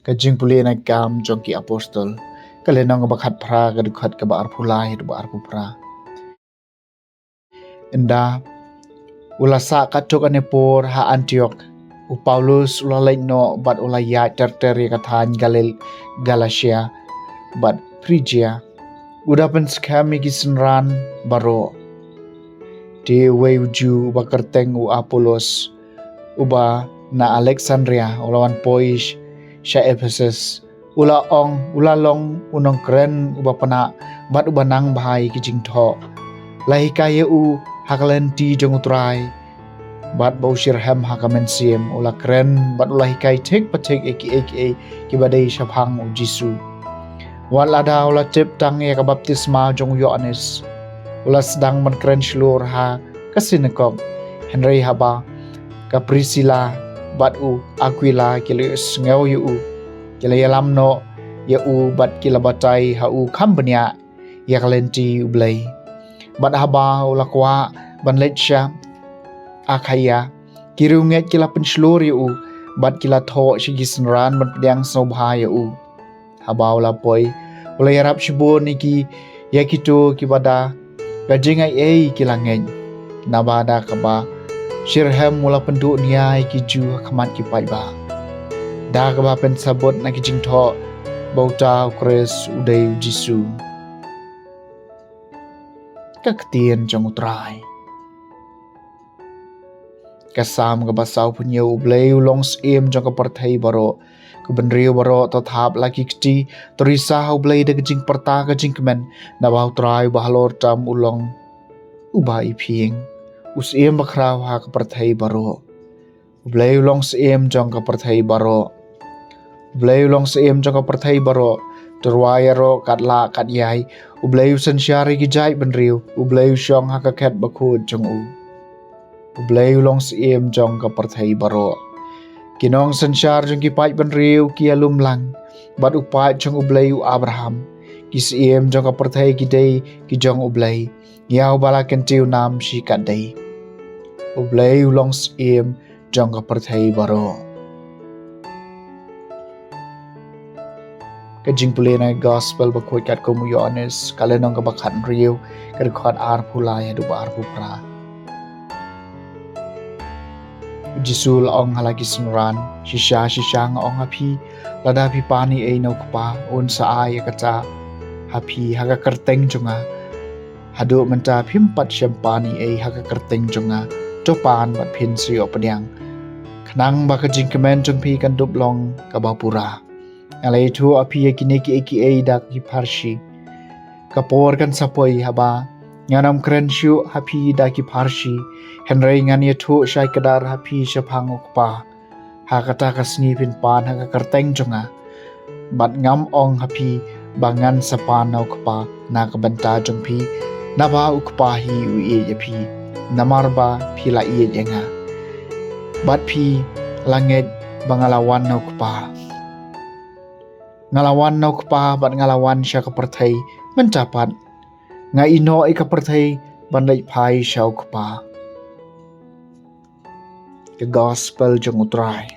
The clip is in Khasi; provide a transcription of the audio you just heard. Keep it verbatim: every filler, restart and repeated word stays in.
Ka jingpule na Kam jong ki Apostol, ka lynnong kaba khatphra, ka dkhot kaba arphew lai haduh ba arphew phra. Ynda u la sah katto katne por ha Antiok, u Paulus u la leit noh bad u la ïaid ter ter ïa ka thaiñ Galil, Galatia bad Phrigia. U da pynskhem ïa ki synran baroh. Te uwei u Jiw uba kyrteng u Apolos, uba na Alexandria, u la wan poi sha Ephesus. U la ong, u la long u nongkren uba pynah bad uba nang bha ïa ki jingthoh. La hikai ïa u ha ka lynti jong U Trai bad ba u shyrhem ha ka mynsiem. U la kren bad u la hikai thik pa thik ïa kiei kiei kiba dei shaphang U Jisu. Wat lada u la tip tang ïa ka baptisma jong u Ïoannis, u la sdang ban kren shlur ha ka synagog. Hynrei haba ka Prisila bad u Akwila ki la ïohsngew ïa u, ki la ïalam noh ïa u bad ki la batai ha u kham bniah ïa ka lynti U Blei. Bad haba u la kwah ban leit sha Akhaia, ki riewngeit ki la pynshlur ïa u bad ki la thoh sha ki synran ban pdiang sngewbha ïa u. Haba u la poi, u la ïarap shibun ïa ki, ïa kito kiba da ka jingaiei ki la ngeit. Naba da kaba shyrhem u la pynduh nia ïa ki Jiw ha khmat ki paidbah, da kaba pynsabut na ki jingthoh ba uta u Khrist u dei U Jisu. Ka ktien jong U Trai. Ka Salm kaba sawphew hynñiew. U Blei u long syiem jong ka pyrthei baroh. Ko bynriew baroh, to thap la ki kti, to risa ha U Blei da ka jingpyrta ka jingkmen, naba U Trai uba halor tam u long uba iphieng, u syiem bakhraw ha ka pyrthei baroh. U Blei u long syiem jong ka pyrthei baroh. U Blei u long syiem jong ka pyrthei baroh. To rwai ïaroh kat lah kat ïai. U Blei u synshar ïa ki jaid bynriew. U Blei u shong ha ka khet bakhuid jong u. U Blei u long syiem jong ka pyrthei baroh. Ki nongsynshar jong ki paid bynriew ki ïalum lang bad u paid jong U Blei u Abraham. Ki syiem jong ka pyrthei ki dei ki jong U Blei, ïa uba la kyntiew nam shikatdei. U Blei u long syiem jong ka pyrthei baroh. Ka jingpule na Gospel bakhuid katkum u Ïoannis, ka lynnong kaba khathynriew, ka dkhot arphew lai haduh ba arphew phra. U Jisu u la ong ha la ki synran, shisha shisha nga ong ha phi, lada phi pan ei ei na u Kpa, un sa ai ïa kata ha phi ha ka kyrteng jong nga. Haduh mynta phim pat shym pan ei ei ha ka kyrteng jong nga. To pan bad phin sa ïoh pdiang, khnang ba ka jingkmen jong phi kan dup long kaba pura. Nga la ïathuh ha phi ïa kine kiei kiei da ki pharshi. Ka por kan sa poi haba ngan ym kren shuh ha phi da ki pharshi, hynrei ngan ïathuh shai kdar ha phi shaphang u Kpa. Ha kata ka sngi phin pan ha ka kyrteng jong nga. Bad ngam ong ha phi ba ngan sa pan na u Kpa na ka bynta jong phi, naba u Kpa hi u ïeit ïa phi, namar ba phi la ïeit ïa nga. Bad phi la ngeit ba nga la wan na u Kpa. Nga la wan na u Kpa bad nga la wan sha ka pyrthei. Mynta pat nga ïehnoh ïa ka pyrthei ban leit phai sha u Kpa. Ka Gospel jong u Trai.